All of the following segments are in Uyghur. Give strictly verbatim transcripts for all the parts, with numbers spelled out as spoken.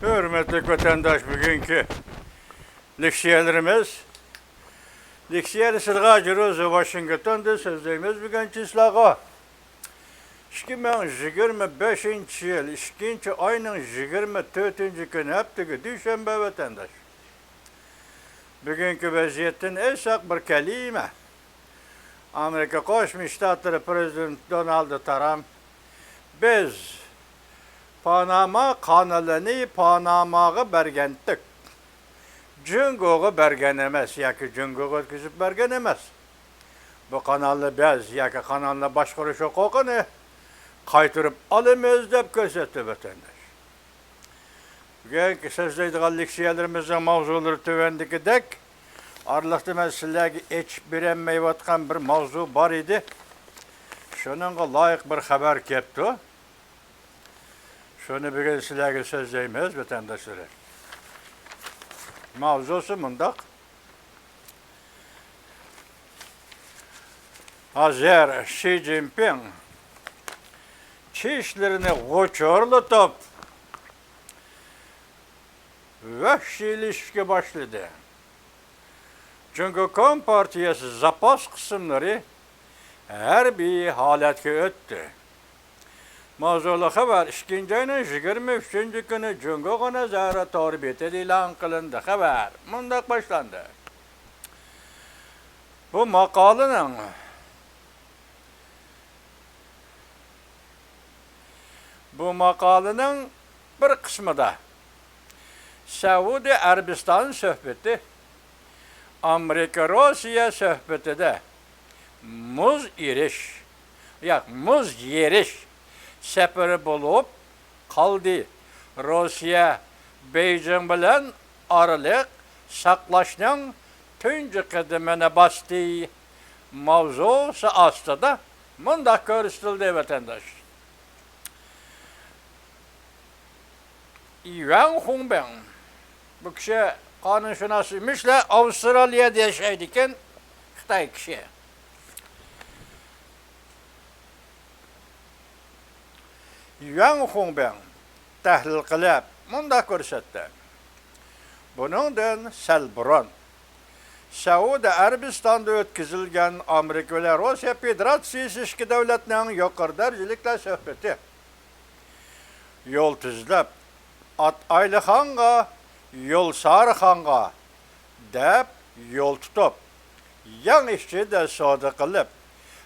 ھۆرمەتلىك ۋەتەنداش، بۈگۈنكى لېكسىيەلىرىمىز، لېكسىيە سىلغا جىروزى ۋاشىنگتوندىن سۆزلەيمىز بۈگۈن سىلەرگە. ئىككى مىڭ يىگىرمە بەشىنچى يىل ئىككىنچى ئاينىڭ يىگىرمە تۆتىنچى كۈنى، ھەپتىگە دۈشەنبە ۋەتەنداش. بۈگۈنكى ۋەزىيەتتىن ئېيتساق، بىر كەلىمە. ئامېرىكا قوشما شتاتلىرى پرېزىدېنتى دونالد ترامپ، بىز پاناما قانىلىنى پاناماغا بەرگەنتۇق. جۇڭگوغا بەرگەن ئەمەس ياكى جۇڭگوغا ئۆتكۈزۈپ بەرگەن ئەمەس. بۇ قانالنى بىز ياكى قانالنى باشقۇرۇش ھوقۇقىنى قايتۇرۇپ ئالىمىز، دەپ كۆرسەتتى ۋەتەنداش. بۈگۈنكى سۆزلەيدىغان لېكسىيەلىرىمىزنىڭ ماۋزۇلىرى تۆۋەندىكىدەك. ئارىلىقتا مەن سىلەرگە ئېچىپ بېرەلمەيۋاتقان بىر ماۋزۇ بار ئىدى. شۇنىڭغا لايىق بىر خەۋەر كەپتۇ. شۇنى بۈگۈن سىلەرگە سۆزلەيمىز، ۋەتەنداشلىرىم. ماۋزۇسى مۇنداق. ھازىر شى جىنپىڭ چىشلىرىنى غۇچۇرلىتىپ، ۋەھشىيلىشىشكە باشلىدى. جۇڭگو كومپارتىيەسى زاپاس قىسىملىرى ھەربىي ھالەتكە ئۆتتى. ماۋزۇلۇق خەۋەر ئىككىنچى ئاينىڭ يىگىرمە ئۈچىنچى كۈنى جۇڭگو نەزەر تور بېتىدە ئېلان قىلىندى. خەۋەر مۇنداق باشلاندى. بۇ ماقالىنىڭ، بۇ ماقالىنىڭ بىر قىسمىدا سەئۇدى ئەرەبىستان سۆھبىتى، ئامېرىكا روسىيە سۆھبىتىدە مۇز ئېرىش، ياق، مۇز يېرىش سەپىرى بولۇپ قالدى. روسىيە بېيجىڭ بىلەن ئارىلىق ساقلاشنىڭ تۇنجى قەدىمىنى باستى. ماۋزۇسى ئاستىدا مۇنداق كۆرسىتىلدى، ۋەتەنداش. يۈەن خۇڭبېڭ. بۇ كىشى قانۇنشۇناس ئىمىشلا، ئاۋسترالىيەدە ياشايدىكەن، خىتاي كىشى. يۈەن خۇڭبېڭ تەھلىل قىلىپ، مۇنداق كۆرسەتتى. بۇنىڭدىن سەل بۇرۇن، سەئۇدى ئەرەبىستاندا ئۆتكۈزۈلگەن ئامېرىكا بىلەن روسىيە فېدېراتسىيىسى ئىككى دۆلەتنىڭ يۇقىرى دەرىجىلىكلەر سۆھبىتى. يول تۈزلەپ، ئات ئايلىخانغا، يول سارىخانغا دەپ يول تۇتۇپ، يەڭ ئىچىدە سودا قىلىپ،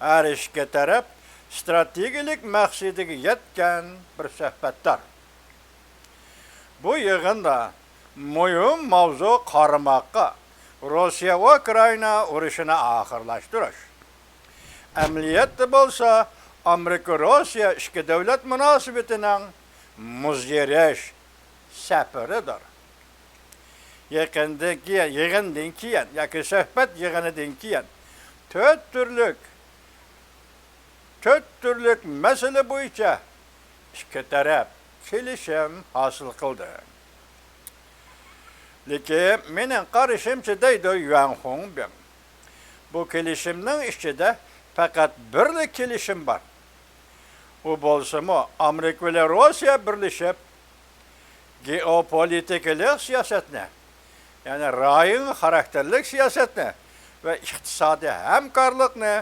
ھەر ئىككى تەرەپ ئىستراتېگىيەلىك مەقسىتىگە يەتكەن بىر سۆھبەتدار. بۇ يىغىندا مۇھىم ماۋزۇ قارىماققا روسىيە ئۇكرائىنا ئۇرۇشىنى ئاخىرلاشتۇرۇش، ئەمەلىيەتتە بولسا ئامېرىكا روسىيە ئىككى دۆلەت مۇناسىۋىتىنىڭ مۇز يېرىش سەپىرىدۇر. يېقىندىن كېيىن، يىغىندىن كېيىن ياكى سۆھبەت يىغىنىدىن كېيىن تۆت تۈرلۈك، تۆت تۈرلۈك مەسىلە بويىچە ئىككى تەرەپ كېلىشىم ھاسىل قىلدى. لېكىن مېنىڭ قارىشىمچە، دەيدۇ يۈەن خۇڭبېڭ، بۇ كېلىشىمنىڭ ئىچىدە پەقەت بىرلا كېلىشىم بار. ئۇ بولسىمۇ ئامېرىكا بىلەن روسىيە بىرلىشىپ، گېئوپولىتىكىلىق سىياسەتنى، يەنى رايون خاراكتېرلىك سىياسەتنى ۋە ئىقتىسادىي ھەمكارلىقنى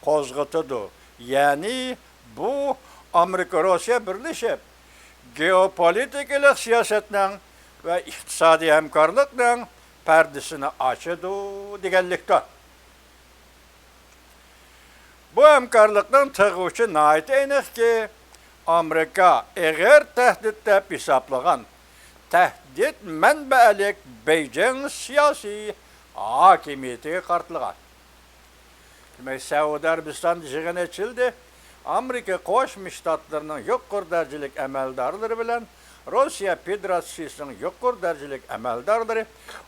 قوزغىتىدۇ. يەنى بۇ ئامېرىكا روسىيە بىرلىشىپ، گېئوپولىتىكىلىق سىياسەتنىڭ ۋە ئىقتىسادىي ھەمكارلىقنىڭ پەردىسىنى ئاچىدۇ دېگەنلىكتۇر. بۇ ھەمكارلىقنىڭ تىغ ئۇچى ناھايىتى ئېنىقكى، ئامېرىكا ئېغىر تەھدىت دەپ ھېسابلىغان تەھدىت مەنبەلىك بېيجىڭ سىياسىي ھاكىمىيىتىگە قارىتىلغان. دېمەك، سەئۇدى ئەرەبىستاندا يىغىن ئېچىلدى. ئامېرىكا قوشما شتاتلىرىنىڭ يۇقىرى دەرىجىلىك ئەمەلدارلىرى بىلەن روسىيە فېدېراتسىيىسىنىڭ يۇقىرى دەرىجىلىك ئەمەلدارلىرى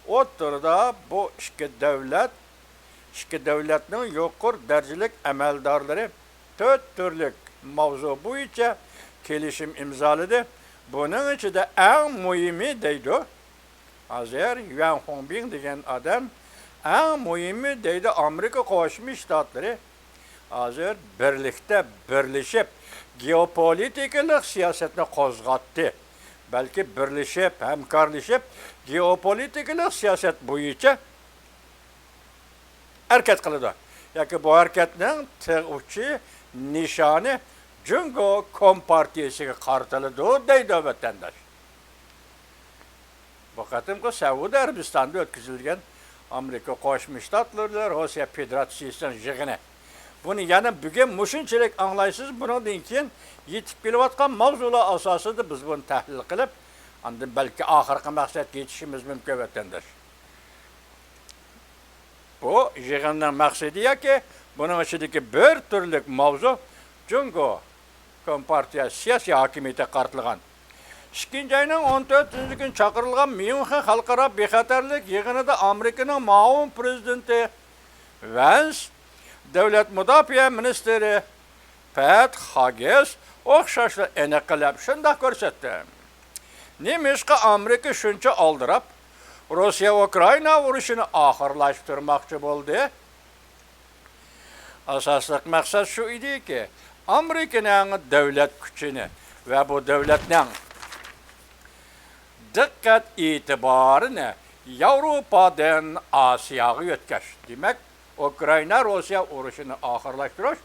ئوتتۇرىدا بۇ ئىككى دۆلەت، ئىككى دۆلەتنىڭ يۇقىرى دەرىجىلىك ئەمەلدارلىرى تۆت تۈرلۈك ماۋزۇ بويىچە كېلىشىم ئىمزالىدى. بۇنىڭ ئىچىدە ئەڭ مۇھىمى، دەيدۇ، ھازىر يۈەن خۇڭبېڭ دېگەن ئادەم، ئەڭ مۇھىمى، دەيدۇ، ئامېرىكا قوشما شتاتلىرى ھازىر بىرلىكتە بىرلىشىپ، گېئوپولىتىكىلىق سىياسەتنى قوزغاتتى. بەلكى بىرلىشىپ، ھەمكارلىشىپ، گېئوپولىتىكىلىق سىياسەت بويىچە ھەرىكەت قىلىدۇ. ياكى بۇ ھەرىكەتنىڭ تىغ ئۇچى، نىشانى جۇڭگو كومپارتىيىسىگە قارىتىلىدۇ، دەيدۇ ۋەتەنداش. بۇ قېتىمقى سەئۇدى ئەرەبىستاندا ئۆتكۈزۈلگەن ئامېرىكا قوشما شتاتلىرى بىلەن روسىيە فېدېراتسىيىسىنىڭ يىغىنى. بۇنى يەنە بۈگۈن مۇشۇنچىلىك ئاڭلايسىز، بۇنىڭدىن كېيىن يېتىپ كېلىۋاتقان ماۋزۇلار ئاساسىدا بىز بۇنى تەھلىل قىلىپ، ئاندىن بەلكى ئاخىرقى مەقسەتكە يېتىشىمىز مۇمكىن، ۋەتەنداش. بۇ يىغىننىڭ مەقسىتى ياكى بۇنىڭ ئىچىدىكى بىر تۈرلۈك ماۋزۇ جۇڭگو كومپارتىيە سىياسىي ھاكىمىيىتىگە قارىتىلغان. ئىككىنچى ئاينىڭ ئون تۆتىنچى كۈنى چاقىرىلغان ميۇنخېن خەلقئارا بىخەتەرلىك يىغىنىدا ئامېرىكىنىڭ مۇئاۋىن پرېزىدېنتى ۋەنس، دۆلەت مۇداپىئە مىنىستىرى پەت خاگېس ئوخشاشلا ئېنىق قىلىپ شۇنداق كۆرسەتتى. نېمىشقا ئامېرىكا شۇنچە ئالدىراپ، روسىيە ئۇكرائىنا ئۇرۇشىنى ئاخىرلاشتۇرماقچى بولدى؟ ئاساسلىق مەقسەت شۇ ئىدىكى، ئامېرىكىنىڭ دۆلەت كۈچىنى ۋە بۇ دۆلەتنىڭ دىققەت ئېتىبارىنى ياۋروپادىن ئاسىياغا يۆتكەش. دېمەك، ئۇكرائىنا روسىيە ئۇرۇشىنى ئاخىرلاشتۇرۇش،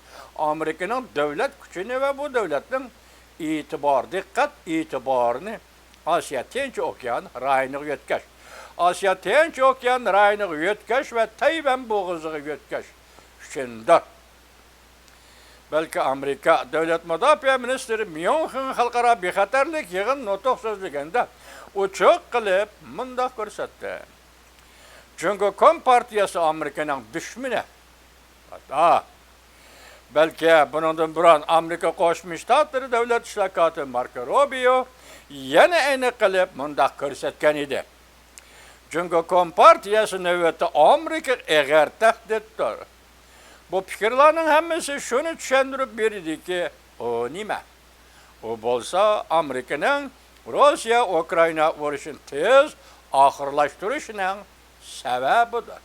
ئامېرىكىنىڭ دۆلەت كۈچىنى ۋە بۇ دۆلەتنىڭ ئېتىبار، دىققەت ئېتىبارىنى ئاسىيا تىنچ ئوكيان رايونىغا يۆتكەش. ئاسىيا تىنچ ئوكيان رايونىغا يۆتكەش ۋە تەيۋەن بوغۇزىغا يۆتكەش ئۈچۈندۇر. بەلكى ئامېرىكا دۆلەت مۇداپىئە مىنىستىرى ميۇنخېن خەلقئارا بىخەتەرلىك يىغىن نۇتۇق سۆزلىگەندە ئوچۇق قىلىپ مۇنداق كۆرسەتتى. جۇڭگو كومپارتىيەسى ئامېرىكىنىڭ دۈشمىنى. خاتا. بەلكى بۇنىڭدىن بۇرۇن ئامېرىكا قوشما شتاتلىرى دۆلەت ئىشلار كاتىپى ماركو روبىيو يەنە ئېنىق قىلىپ مۇنداق كۆرسەتكەن ئىدى. جۇڭگو كومپارتىيەسى نۆۋەتتە ئامېرىكىغا ئېغىر تەھدىتتۇر. بۇ پىكىرلەرنىڭ ھەممىسى شۇنى چۈشەندۈرۈپ بېرىدۇكى، ئۇ نېمە؟ ئۇ بولسا ئامېرىكىنىڭ روسىيە ئۇكرائىنا ئۇرۇشىنى تېز ئاخىرلاشتۇرۇشىنىڭ سەۋەبىدۇر.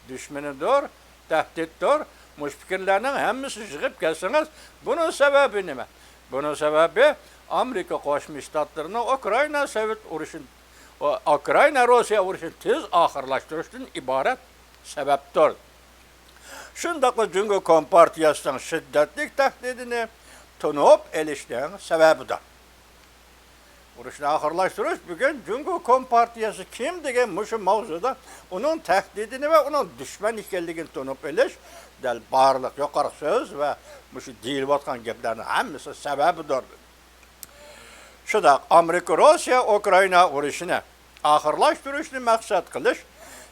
دۈشمىنىدۇر، تەھدىتتۇر. مۇشۇ پىكىرلەرنىڭ ھەممىسىنى يىغىپ كەلسىڭىز، بۇنىڭ سەۋەبى نېمە؟ بۇنىڭ سەۋەبى ئامېرىكا قوشما شتاتلىرىنىڭ ئۇكرائىنا سوۋېت ئۇرۇشىنى، ئۇكرائىنا روسىيە ئۇرۇشىنى تېز ئاخىرلاشتۇرۇشتىن ئىبارەت سەۋەبتۇر. شۇنداقلا جۇڭگو كومپارتىيەسىنىڭ شىددەتلىك تەھدىتىنى تونۇپ ئېلىشنىڭ سەۋەبىدۇر. ئۇرۇشنى ئاخىرلاشتۇرۇش بۈگۈن جۇڭگو كومپارتىيەسى كىم دېگەن مۇشۇ ماۋزۇدا ئۇنىڭ تەھدىتىنى ۋە ئۇنىڭ دۈشمەن ئىكەنلىكىنى تونۇپ ئېلىش دەل بارلىق يۇقىرىقى سۆز ۋە مۇشۇ دېيىلىۋاتقان گەپلەرنىڭ ھەممىسى سەۋەبىدۇر. شۇنداق، ئامېرىكا روسىيە ئۇكرائىنا ئۇرۇشىنى ئاخىرلاشتۇرۇشنى مەقسەت قىلىش،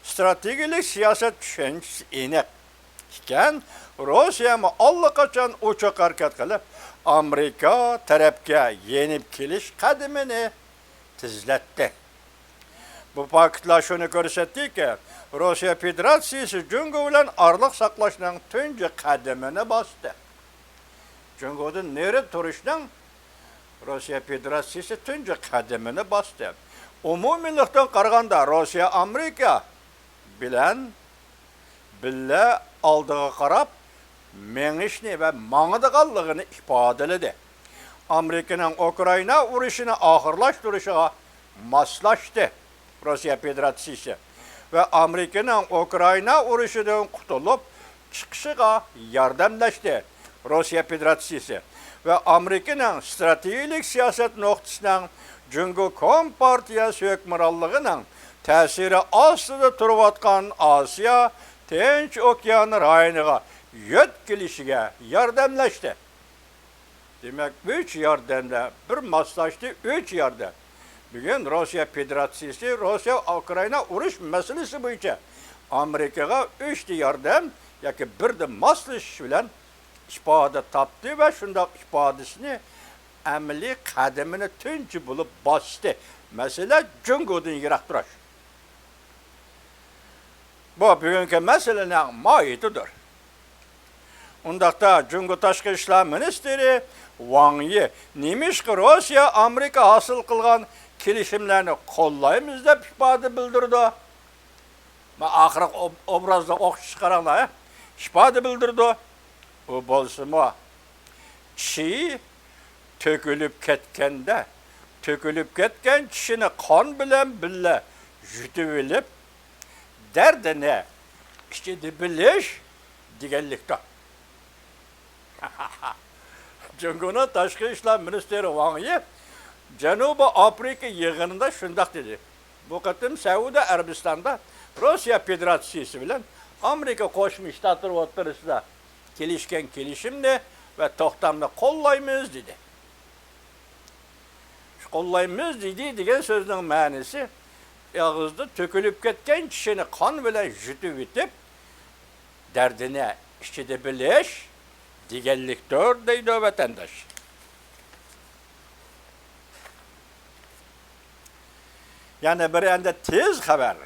ئىستراتېگىيەلىك سىياسەت چۈشەنچىسى ئېنىق ئىكەن، روسىيەمۇ ئاللىقاچان ئوچۇق ھەرىكەت قىلىپ، ئامېرىكا تەرەپكە يېنىپ كېلىش قەدىمىنى تېزلەتتى. بۇ پاكىتلار شۇنى كۆرسەتتىكى، روسىيە فېدېراتسىيىسى جۇڭگو بىلەن ئارىلىق ساقلاشنىڭ تۇنجى قەدىمىنى باستى. جۇڭگودىن نېرى تۇرۇشنىڭ روسىيە فېدېراتسىيىسى تۇنجى قەدىمىنى باستى. ئومۇمىيلىقتىن قارىغاندا، روسىيە ئامېرىكا بىلەن بىللە ئالدىغا قاراپ مېڭىشنى ۋە ماڭىدىغانلىقىنى ئىپادىلىدى. ئامېرىكىنىڭ ئۇكرائىنا ئۇرۇشىنى ئاخىرلاشتۇرۇشىغا ماسلاشتى. روسىيە فېدېراتسىيىسى ۋە ئامېرىكىنىڭ ئۇكرائىنا ئۇرۇشىدىن قۇتۇلۇپ چىقىشىغا ياردەملەشتى. روسىيە فېدېراتسىيىسى ۋە ئامېرىكىنىڭ ئىستراتېگىيەلىك سىياسەت نۇقتىسىنىڭ جۇڭگو كومپارتىيەسى ھۆكۈمرانلىقىنىڭ تەسىرى ئاستىدا تۇرۇۋاتقان ئاسىيا تىنچ ئوكيان رايونىغا يۆتكىلىشىگە ياردەملەشتى. دېمەك، ئۈچ ياردەمدە بىر ماسلاشتى، ئۈچ ياردەم. بۈگۈن روسىيە فېدېراتسىيىسى روسىيە ئۇكرائىنا ئۇرۇش مەسىلىسى بويىچە ئامېرىكىغا ئۈچتە ياردەم ياكى بىردە ماسلىشىش بىلەن ئىپادە تاپتى ۋە شۇنداق ئىپادىسىنى ئەمەلىي قەدىمىنى تۇنجى بولۇپ باستى. مەسىلە جۇڭگودىن يىراق تۇرۇش. بۇ بۈگۈنكى مەسىلىنىڭ ماھىيىتىدۇر. ئۇنداقتا جۇڭگو تاشقى ئىشلار مىنىستىرى ۋاڭ يى نېمىشقا روسىيە ئامېرىكا ھاسىل قىلغان كېلىشىملەرنى قوللايمىز دەپ ئىپادە بىلدۈرىدۇ؟ ما ئاخىرقى ئوب-، ئوبرازدا ئوخشىشىپ قاراڭلار، ھە؟ ئىپادە بىلدۈرىدۇ. ئۇ بولسىمۇ چىي تۆكۈلۈپ كەتكەندە، تۆكۈلۈپ كەتكەن چىشىنى قان بىلەن بىللە يۇتۇۋېلىپ، دەردىنى ئىچىدە بىلىش دېگەنلىكتۇر. جۇڭگونىڭ تاشقى ئىشلار مىنىستىرى ۋاڭ يى جەنۇبىي ئافرىقا يىغىنىدا شۇنداق دېدى. بۇ قېتىم سەئۇدى ئەرەبىستاندا روسىيە فېدېراتسىيىسى بىلەن ئامېرىكا قوشما شتاتلىرى ئوتتۇرىسىدا كېلىشكەن كېلىشىمنى ۋە توختامنى قوللايمىز، دېدى. شۇ قوللايمىز دېدى دېگەن سۆزنىڭ مەنىسى، ئېغىزدا تۆكۈلۈپ كەتكەن چىشىنى قان بىلەن يۇتۇۋېتىپ، دەردىنى ئىچىدە بىلىش دېگەنلىكتۇر، دەيدۇ ۋەتەنداش. يەنە بىر ئەمدى تېز خەۋەر.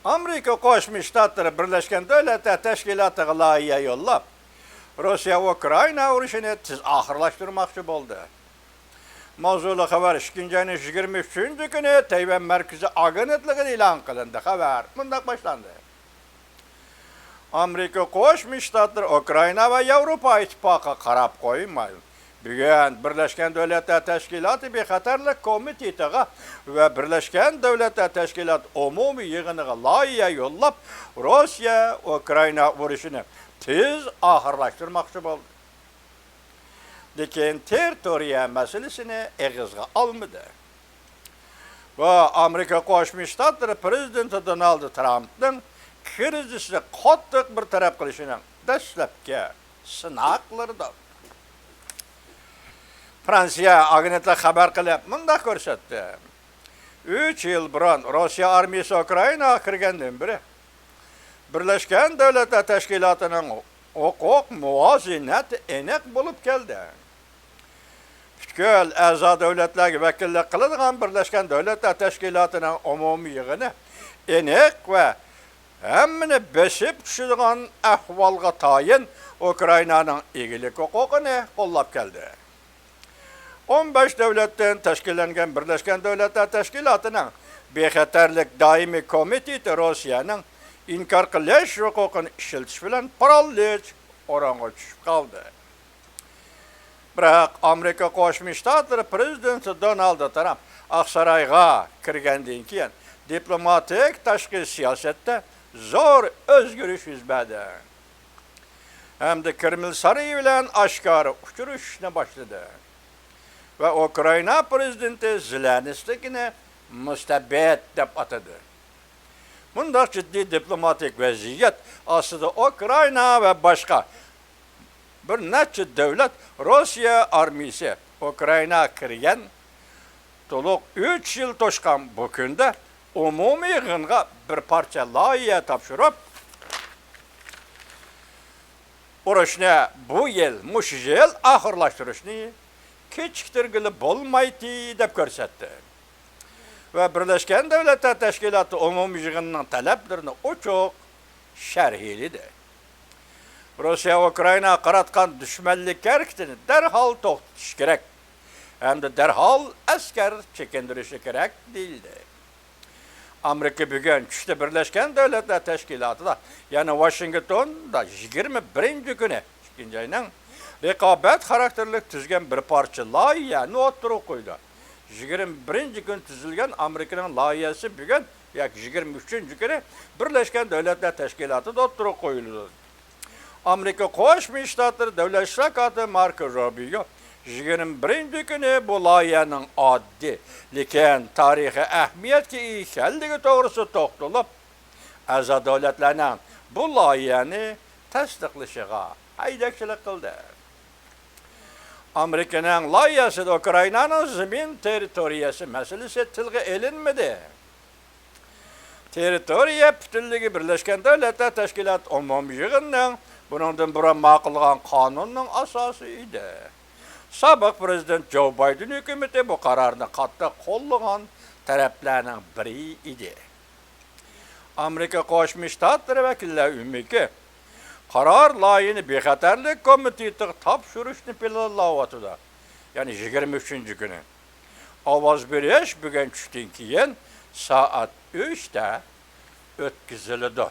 ئامېرىكا قوشما شتاتلىرى بىرلەشكەن دۆلەتلەر تەشكىلاتىغا لايىھە يوللاپ، روسىيە ئۇكرائىنا ئۇرۇشىنى تېز ئاخىرلاشتۇرماقچى بولدى. ماۋزۇلۇق خەۋەر ئىككىنچى ئاينىڭ يىگىرمە ئۈچىنچى كۈنى تەيۋەن مەركىزىي ئاگېنتلىقىدا ئېلان قىلىندى. خەۋەر مۇنداق باشلاندى. ئامېرىكا قوشما شتاتلىرى ئۇكرائىنا ۋە ياۋروپا ئىتتىپاقىغا قاراپ قويماي، بۈگۈن بىرلەشكەن دۆلەتلەر تەشكىلاتى بىخەتەرلىك كومىتېتىغا ۋە بىرلەشكەن دۆلەتلەر تەشكىلاتى ئومۇمىي يىغىنىغا لايىھە يوللاپ، روسىيە ئۇكرائىنا ئۇرۇشىنى تېز ئاخىرلاشتۇرماقچى بولدى. لېكىن تېررىتورىيە مەسىلىسىنى ئېغىزغا ئالمىدى. بۇ ئامېرىكا قوشما شتاتلىرى پىرېزىدېنتى دونالد ترامپنىڭ كىرىزىسنى قاتتىق بىر تەرەپ قىلىشىنىڭ دەسلەپكى سىناقلىرىدۇر. فرانسىيە ئاگېنتلىقى خەۋەر قىلىپ مۇنداق كۆرسەتتى. ئۈچ يىل بۇرۇن روسىيە ئارمىيىسى ئۇكرائىناغا كىرگەندىن بېرى، بىرلەشكەن دۆلەتلەر تەشكىلاتىنىڭ ھوقۇق مۇۋازىنەتى ئېنىق بولۇپ كەلدى. پۈتكۈل ئەزا دۆلەتلەرگە ۋەكىللىك قىلىدىغان بىرلەشكەن دۆلەتلەر تەشكىلاتىنىڭ ئومۇمىي يىغىنى ئېنىق ۋە ھەممىنى بېسىپ چۈشىدىغان ئەھۋالغا تايىن ئۇكرائىنانىڭ ئىگىلىك ھوقۇقىنى قوللاپ كەلدى. ئون بەش دۆلەتتىن تەشكىللەنگەن بىرلەشكەن دۆلەتلەر تەشكىلاتىنىڭ بىخەتەرلىك دائىمىي كومىتېتى روسىيەنىڭ ئىنكار قىلىش ھوقۇقىنى ئىشلىتىش بىلەن پارالىچ ئورۇنغا چۈشۈپ قالدى. بىراق ئامېرىكا قوشما شتاتلىرى پىرېزىدېنتى دونالد ترامپ ئاقسارايغا كىرگەندىن كېيىن، دىپلوماتىك تاشقى سىياسەتتە زور ئۆزگىرىش يۈز بەردى. ھەمدە كرېمل سارىيى بىلەن ئاشكارا ئۇچرىشىشنى باشلىدى ۋە ئۇكرائىنا پىرېزىدېنتى زېلېنسكىينى مۇستەبىت دەپ ئاتىدى. مۇنداق جىددىي دىپلوماتىك ۋەزىيەت ئاستىدا ئۇكرائىنا ۋە باشقا بىر نەچچە دۆلەت روسىيە ئارمىيىسى ئۇكرائىناغا كىرگەن تولۇق ئۈچ يىل توشقان بۇ كۈندە ئومۇمىي يىغىنغا بىر پارچە لايىھە تاپشۇرۇپ، ئۇرۇشنى بۇ يىل، مۇشۇ يىل ئاخىرلاشتۇرۇشنى كېچىكتۈرگىلى بولمايتتى، دەپ كۆرسەتتى ۋە بىرلەشكەن دۆلەتلەر تەشكىلاتى ئومۇمىي يىغىنىنىڭ تەلەپلىرىنى ئوچۇق شەرھلىدى. روسىيە ئۇكرائىناغا قاراتقان دۈشمەنلىك ھەرىكىتىنى دەرھال توختىتىش كېرەك ھەمدە دەرھال ئەسكەر چېكىندۈرۈشى كېرەك، دېيىلدى. ئامېرىكا بۈگۈن چۈشتە بىرلەشكەن دۆلەتلەر تەشكىلاتىدا، يەنى ۋاشىنگتوندا يىگىرمە بىرىنچى كۈنى، ئىككىنچى ئاينىڭ، رىقابەت خاراكتېرلىك تۈزگەن بىر پارچە لايىھەنى ئوتتۇرىغا قويدى. يىگىرمە بىرىنچى كۈنى تۈزۈلگەن ئامېرىكىنىڭ لايىھەسى بۈگۈن ياكى يىگىرمە ئۈچىنچى كۈنى بىرلەشكەن دۆلەتلەر تەشكىلاتىدا ئوتتۇرىغا قويۇلىدۇ. ئامېرىكا قوشما شتاتلىرى دۆلەت ئىشلار كاتىپى ماركو روبىيو يىگىرمە بىرىنچى كۈنى بۇ لايىھەنىڭ ئاددىي، لېكىن تارىخىي ئەھمىيەتكە ئىگە ئىكەنلىكى توغرىسىدا توختىلىپ، ئەزا دۆلەتلەرنىڭ بۇ لايىھەنى تەستىقلىشىغا ھەيدەكچىلىك قىلدى. ئامېرىكىنىڭ لايىھەسىدە ئۇكرائىنانىڭ زېمىن تېررىتورىيەسى مەسىلىسى تىلغا ئېلىنمىدى. تېررىتورىيە پۈتۈنلۈكى بىرلەشكەن دۆلەتلەر تەشكىلاتى ئومۇمىي يىغىنىنىڭ بۇنىڭدىن بۇرۇن ماقۇللىغان قانۇنىنىڭ ئاساسى ئىدى. سابىق پىرېزىدېنت جو بايدېن ھۆكۈمىتى بۇ قارارنى قاتتىق قوللىغان تەرەپلەرنىڭ بىرى ئىدى. ئامېرىكا قوشما شتاتلىرى ۋەكىللەر ئۆمىكى قارار لايىھىنى بىخەتەرلىك كومىتېتىغا تاپشۇرۇشنى پىلانلاۋاتىدۇ. يەنى يىگىرمە ئۈچىنچى كۈنى. ئاۋاز بېرىش بۈگۈن چۈشتىن كېيىن سائەت ئۈچتە ئۆتكۈزۈلىدۇ.